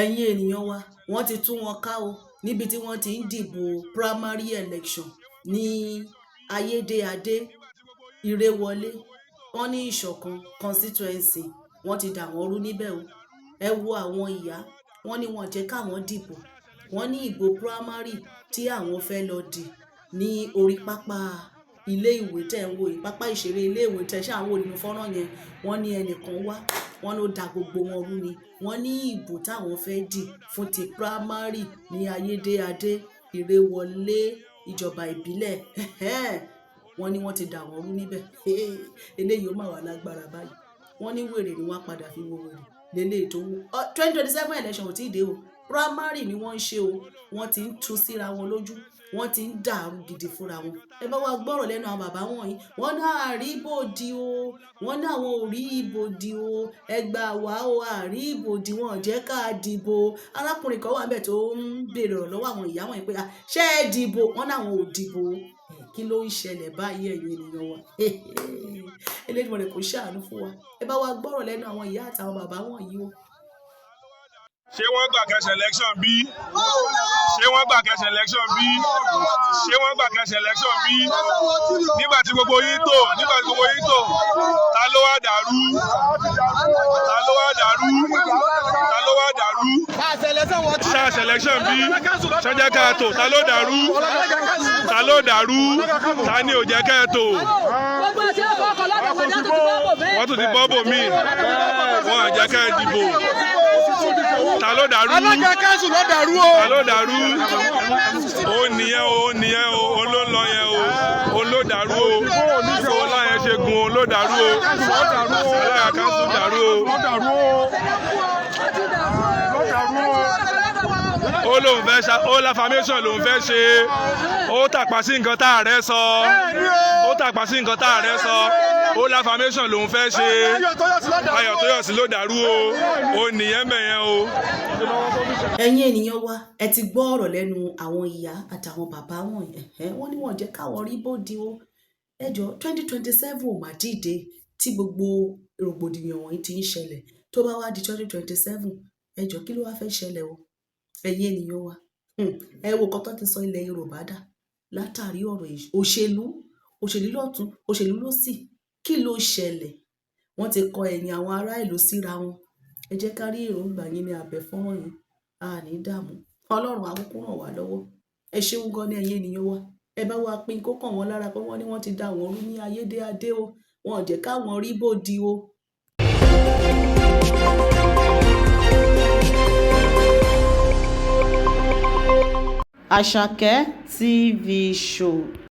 Ẹ̀yin ènìyàn wa, wọ́n ti tú wọn ká o níbi tí wọ́n ti ń dìbò primary election ní Ayédèadé Ìrèwọlé. Wọ́n ní Ìṣọ̀kan constituency, wọ́n ti dà wọ́n rú níbẹ̀ o. Ẹ wo àwọn ìyá, wọ́n ní wọ́n jẹ́ káwọn dìbò. Wọ́n ní ìbò primary tí àwọn fẹ́ lọ dì ní orí pápá ilé ìwé tẹ̀ ń wò yìí, pápá ìṣeré ilé ìwé tẹ̀ ṣáà ń wò nínú fọ́nrán yẹn. Wọ́n ní ẹnìkan wá, wọ́n ló da gbogbo wọn rú ni. Wọ́n ní ìbò táwọn fẹ́ dì fún ti primary ní Ayédèadé Ìrèwọlé, ìjọba ìbílẹ̀, wọ́n ní wọ́n ti dà wọ́n rú níbẹ̀. Eléyìí ó mà wà lágbára báyìí. Wọ́n ní wèrè ni wọ́n á padà fi wo wèrè lélẹ́yìí tó wú. 2027 election ò tí ì dé o, primary ni wọ́n ń ṣe o. Wọ́n ti ń tú síra wọn lójú, wọ́n ti ń dàrú gidi fúnra wọn. Ẹ bá wa gbọ́rọ̀ lẹ́nu àwọn bàbá wọ̀nyí. Wọ́n ní àríbòdì o, wọ́n ní àwọn ò rí ìbòdì o. Ẹ gbà wá o, àrí ìbòdì, wọn ò jẹ́ ká dìbò. Arákùnrin kan wà níbẹ̀ tó ń béèrè ọ̀rọ̀ lọ́wọ́ àwọn ìyá wọ̀nyí pé, ṣé ẹ dìbò? Wọ́n ní àwọn ò dìbò. Kí ló ń ṣẹlẹ̀ báyìí, ẹ̀yin ènìyàn wa? Elédùmarè kó ṣàánú fún wa. Ẹ bá wa gbọ́rọ̀ lẹ́nu àwọn ìyá àtàwọn bàbá wọ̀nyí o. Ṣé wọ́n gbà kẹ́ ṣe election bí? Ṣé wọ́n gbà kẹ́ ṣe election bí? Ṣé wọ́n gbà kẹ́ ṣe election bí? Nígbà tí gbogbo yín tò, nígbà tí gbogbo yín tò, ta ló wá dàrú? Ta ló wá dàrú? Ta ló wá dàrú? Ṣá ṣe election bí? Ṣọjẹ́ ká tò? Ta ló dàrú? Ta ló dàrú? Ta ni ò jẹ́ ká tò? Wọ́n tún ti bọ́ bò míì, wọ́n ò jẹ́ ká dìbò. Ta ló dàrú? Alága council ló dàrú o. Ta ló dàrú? Ó nìyẹn o, ó nìyẹn o, ó ló ń lọ yẹn o, ó ló dàrú o. Ó láyẹn ṣe gun, ó ló dàrú o. Alága council dàrú o. Ló dàrú o. Ló dàrú o. Ó lóun fẹ́ ṣa, ó l'affirmation lòun fẹ́ ṣe. Ó tàpá sí nǹkan tá ààrẹ sọ, ó tàpá sí nǹkan tá ààrẹ sọ. Ó l'affirmation lòun fẹ́ ṣe. Ayọ̀ Tóyọ̀sí ló dàrú o. Ayọ̀ Tóyọ̀sí ló dàrú o. Ó nìyẹn mẹ̀yẹn o. Ẹ̀yin ènìyàn wa, ẹ ti gbọ́ ọ̀rọ̀ lẹ́nu àwọn ìyá àtàwọn bàbá wọ̀nyí. Wọ́n ní wọ́n jẹ́ káwọn rí bóde o. Ẹ jọ, 2027 ò mà dìde tí gbogbo rògbòdìyàn wọ̀nyí ti ń ṣẹlẹ̀. Tó bá wá di 2027, ẹ jọ, kí ló wá fẹ́ ṣẹlẹ̀ o, ẹ̀yin ènìyàn wa? Ẹ wo nǹkan tó ti sọ ilẹ̀ Yorùbá dà látàrí ọ̀rọ̀ òṣèlú, òṣèlú lọ́tún, òṣèlú lósì. Kí ló ṣẹlẹ̀? Wọ́n ti kọ ẹ̀yìn àwọn ará ìlú síra wọn. Ẹ jẹ́ ká rí èròǹgbà yín ní abẹ́ fọ́nrán yìí. A ní dààmú, Ọlọ́run àkókò ràn wá lọ́wọ́. Ẹ ṣeun gan ní, ẹ̀yin ènìyàn wa. Ẹ bá wa pín kó kàn wọ́n lára pé wọ́n ní wọ́n ti dá wọn rú ní Ayédèadé o, wọn ò jẹ́ káwọn rí bòdì o. Àṣàkẹ́ TV Show.